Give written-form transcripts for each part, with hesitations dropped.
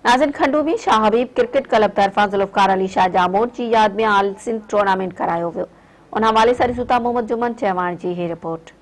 ناظرين کنڊو ۾ Shah Habib cricket club طرفان ذوالفقار علي شاهه ڄاموٽ جي ياد ۾ آل سنڌ ٽورنامينٽ ڪرايو ويو ان حوالي سان ڏسون ٿا محمد جمن چهواڻ جي هي رپورٽ.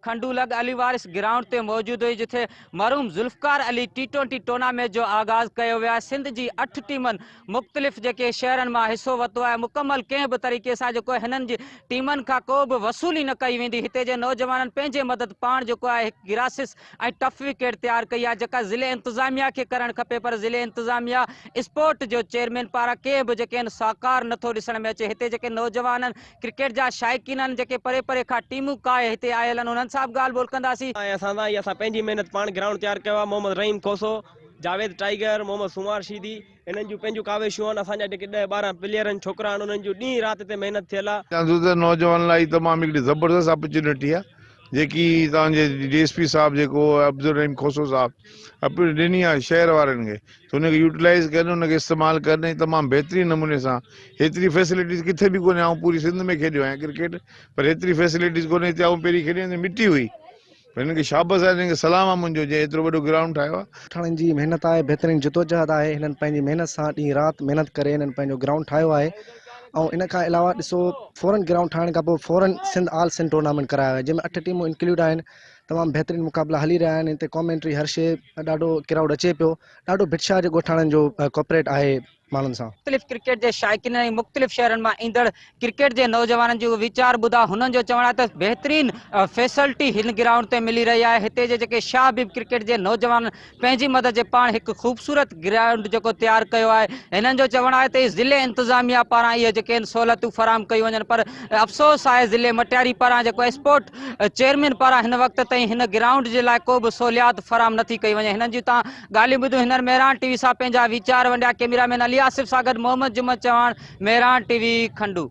کنڊو لڳ علي وارث گرائونڊ تي موجود هئي جتي مرحوم Zulfiqar Ali T twenty tournament جو آغاز ڪيو ويو آهي سنڌ جي اٺ ٽيمن مختلف جيڪي شهرن مان حصو ورتو آهي مڪمل ڪنهن به طريقي سان جيڪو هنن جي ٽيمن کان ڪو به وصولي نه ڪئي ويندي هتي جي نوجوانن پنهنجي مدد پاڻ جيڪو آهي هڪ گراسس ۽ ٽف وڪيٽ تيار ڪئي آهي جيڪا ضلعي انتظاميا کي ڪرڻ کپي پر ضلعي انتظاميا اسپورٽ جو چيئرمين پاران ڪنهن به جيڪي آهن سهڪار نٿو ڏسڻ ۾ اچي هتي جيڪي نوجوان آهن ڪرڪيٽ جا شائقين آهن جيڪي پري پري کان ٽيمون ڪاهي هتي آيل آهن انهن سان به ڳالهه ٻولهه ڪنداسين. ۽ اسان سان هي اسان پنهنجي محنت پاڻ گرائونڊ تيار ڪيو آهي محمد رحيم کوسو، جاويد ٽائيگر، محمد سومار شيدي انهن جون پنهنجون ڪاوشون آهن اسان جا جيڪي ڏهه 12 پليئر آهن ڇوڪرا آهن انهن جون ڏينهن رات هتي محنت ٿيل آهي. چوان ٿو ته نوجوانن لاء هي تمام هڪڙي زبردست اپرچونٽي آهي جيڪي توهان جي ڊي ايس پي صاحب جيڪو عبدالرحيم کوسو صاحب اپرچونٽي ڏني آهي شهر وارن کي ته ان کي يوٽيلائز ڪن ان کي استعمال ڪن ۽ تمام بهترين نموني سان هيتري فيسلٽيز ڪٿي به ڪونهي آئون پوري سنڌ ۾ کيڏيو آهيان ڪرڪيٽ پر هيتري فيسلٽيز ڪونهي هتي آئون پهرين کيڏيو آهيان مٽي هئي پر هن کي شابس آهي هن کي سلام آهي منهنجو جنهن ايترو وڏو گرائونڊ ٺاهيو آهي. ٺاڻن جي محنت آهي بهترين جدوجهد آهي هنن پنهنجي محنت سان ڏينهن رات محنت ڪري هنن پنهنجو گرائونڊ ٺاهيو آهي ۽ ان کان علاوه ڏسو فورن گرائونڊ ٺاهڻ کان پوء فورن سنڌ آل سنڌ ٽورنامينٽ ڪرايو آهي جنهن ۾ اٺ ٽيمون انڪلوڊ آهن تمام بهترين مقابلا هلي رهيا آهن هتي ڪامينٽري هر شي ڏاڍو ڪرائوڊ اچي پيو ڏاڍو ڀٽ شاهه جي ڳوٺاڻن جو ڪوپريٽ آهي ماڻهن سان. مختلف ڪرڪيٽ جي شائقينن ۽ مختلف شهرن مان ايندڙ ڪرڪيٽ جي نوجوانن جون ويچار ٻڌا هنن جو چوڻ آهي ته بهترين فيسلٽي هن گرائونڊ تي ملي رهي آهي هتي جي جيڪي شاهه حبيب ڪرڪيٽ جي نوجوانن پنهنجي مدد جي پاڻ هڪ خوبصورت گرائونڊ جيڪو تيار ڪيو آهي هنن جو چوڻ آهي ته ضلعي انتظاميا پاران اهي جيڪي آهن سهولتون فراهم ڪيون وڃن پر افسوس آهي ضلعي مٽياري پاران جيڪو اسپورٽ چيئرمين پاران هن وقت تائين هن گرائونڊ جي لاء ڪو به سهوليات فراهم نٿي ڪئي وڃي هنن جون تان ڳالهيون ٻڌيون هنر مهراڻ ٽي وي سان پنهنجا ويچار ونڊيا ڪيميرا مين علي آصف سان گڏ محمد جمعه چوهاڻ مهراڻ ٽي وي کنڊو.